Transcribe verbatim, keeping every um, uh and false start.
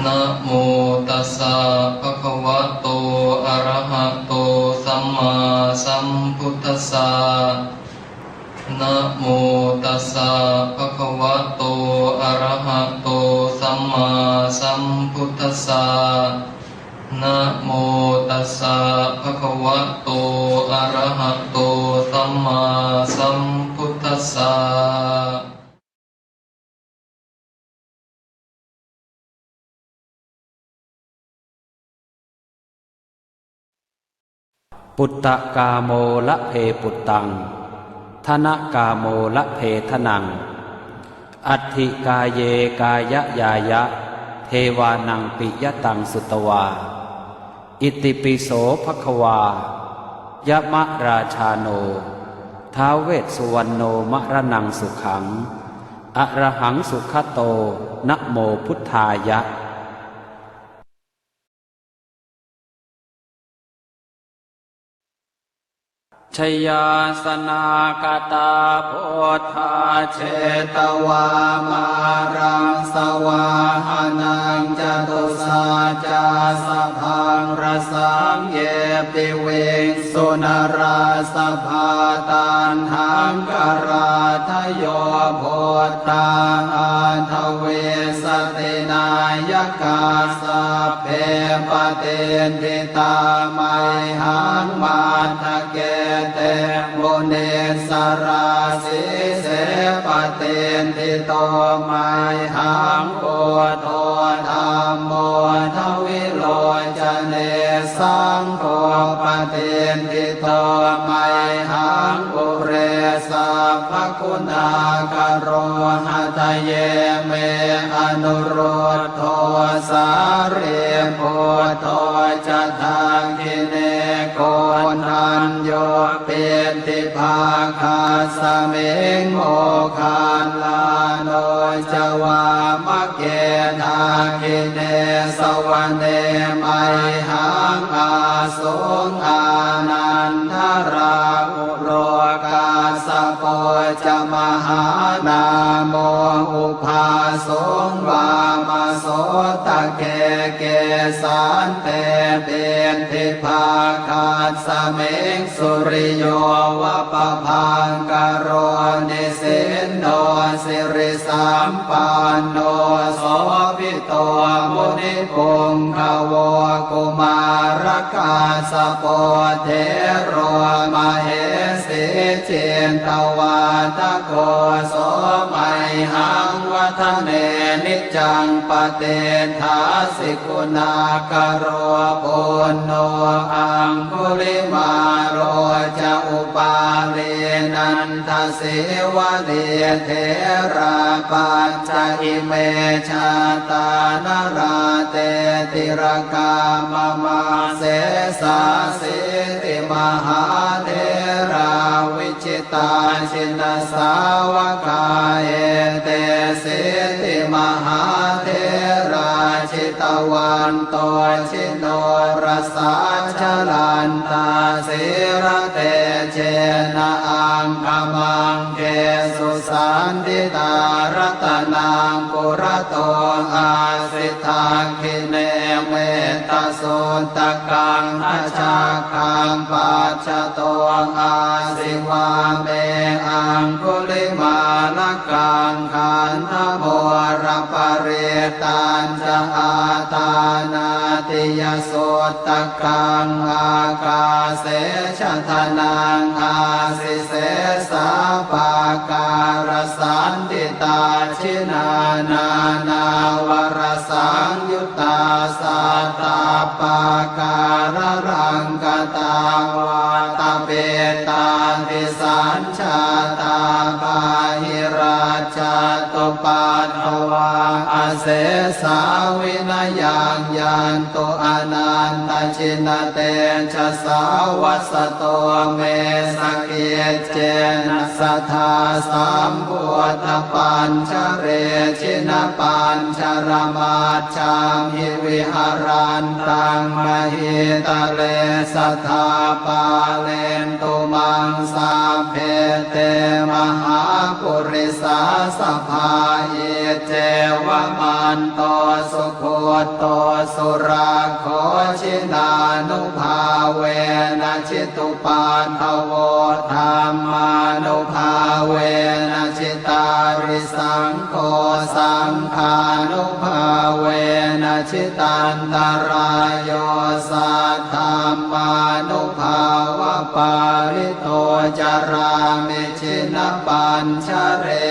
Namo tassa bhagavato arahato sammāsambuddhassa. Namo tassa bhagavato arahato sammāsambuddhassa. Namo tassa bhagavato arahato sammāsambuddhassa. Puttakāmo labhe puttaṃ, dhanakāmo labhe dhanaṃ, atthi kāye kāyañāya, devānaṃ piyataṃ sutvā. Itipi so bhagavā, yamarājāno, ท้าว Vessuvaṇṇo, maraṇaṃ sukhaṃ, arahaṃ sugato, namo buddhāya. Jayāsanāgatā buddhā, jetvā māraṃ savāhanaṃ, catusaccāsabhaṃ rasaṃ, ye piviṃsu narāsabhā. Taṇhaṅkarādayo buddhā, aṭṭhavīsati nāyakā, sabbe patiṭṭhi tā mayhaṃ, matthake te munissarā. Sīse patiṭṭhito mayhaṃ, buddho dhammo dvilocane, saṅgho patiṭṭhito mayhaṃ, ure sabbaguṇākaro. Hadaye me anurud dho, sārīputto ca dakkhiṇe, koṇḍañño piṭṭhibhāgasmiṃ, moggallāno ca vāmake. Dakkhiṇe savane mayhaṃ, ā suṃ ānandarāhulo, kassapo ca mahānāmo, ubhāsuṃ vāmasotake. Kesante piṭṭhibhāgasmiṃ, suriyo va pabhaṅkaro, nisinno sirisampanno, sobhi to munipuṅgavo. Kumārakassapo thero, mahesī cittavādako, so mayhaṃ vadane niccaṃ, patiṭṭhāsi guṇākaro. Puṇṇo aṅgulimālo ca, upālī nanda sīvalī, therā pañca ime jātā, nalāṭe tilakā mama. Sesāsīti mahātherā, vijitā jinasāvakā, etesīti mahātherā, jitavanto ji norasā, jalantā sīlatejena, aṅgamaṅgesu saṇṭhitā. Ratanaṃ purato āsi, dakkhiṇe mettasuttakaṃ, dhajaggaṃ pacchato āsi, vāme aṅgulimālakaṃ. Khandhamoraparittañ ca, āṭānāṭiyasuttakaṃ, ākāse chadanaṃ āsi, sesā pākārasaṇṭhitā. Jinā nānāvarasaṃyuttā, sattappākāralaṅkatā, vātapittādisañ jātā, bāhirajjhattupaddavā, asesā vinayaṃ yantu, anantajinatejasā. Vasato me sakiccena, sadā sambuddhapañjare, jinapañjaramaj jhamhi, viharantaṃ mahītale, sadā pālentu maṃ sabbe, te mahāpurisāsabhā. Iccevamanto manto sugutto surakkho, jinānubhāvena jitupaddavo, dhammānubhāvena jitārisaṅgho, saṅghānubhāvena jitantarāyo, saddhammānubhāvapālito carāmi jinapañjare.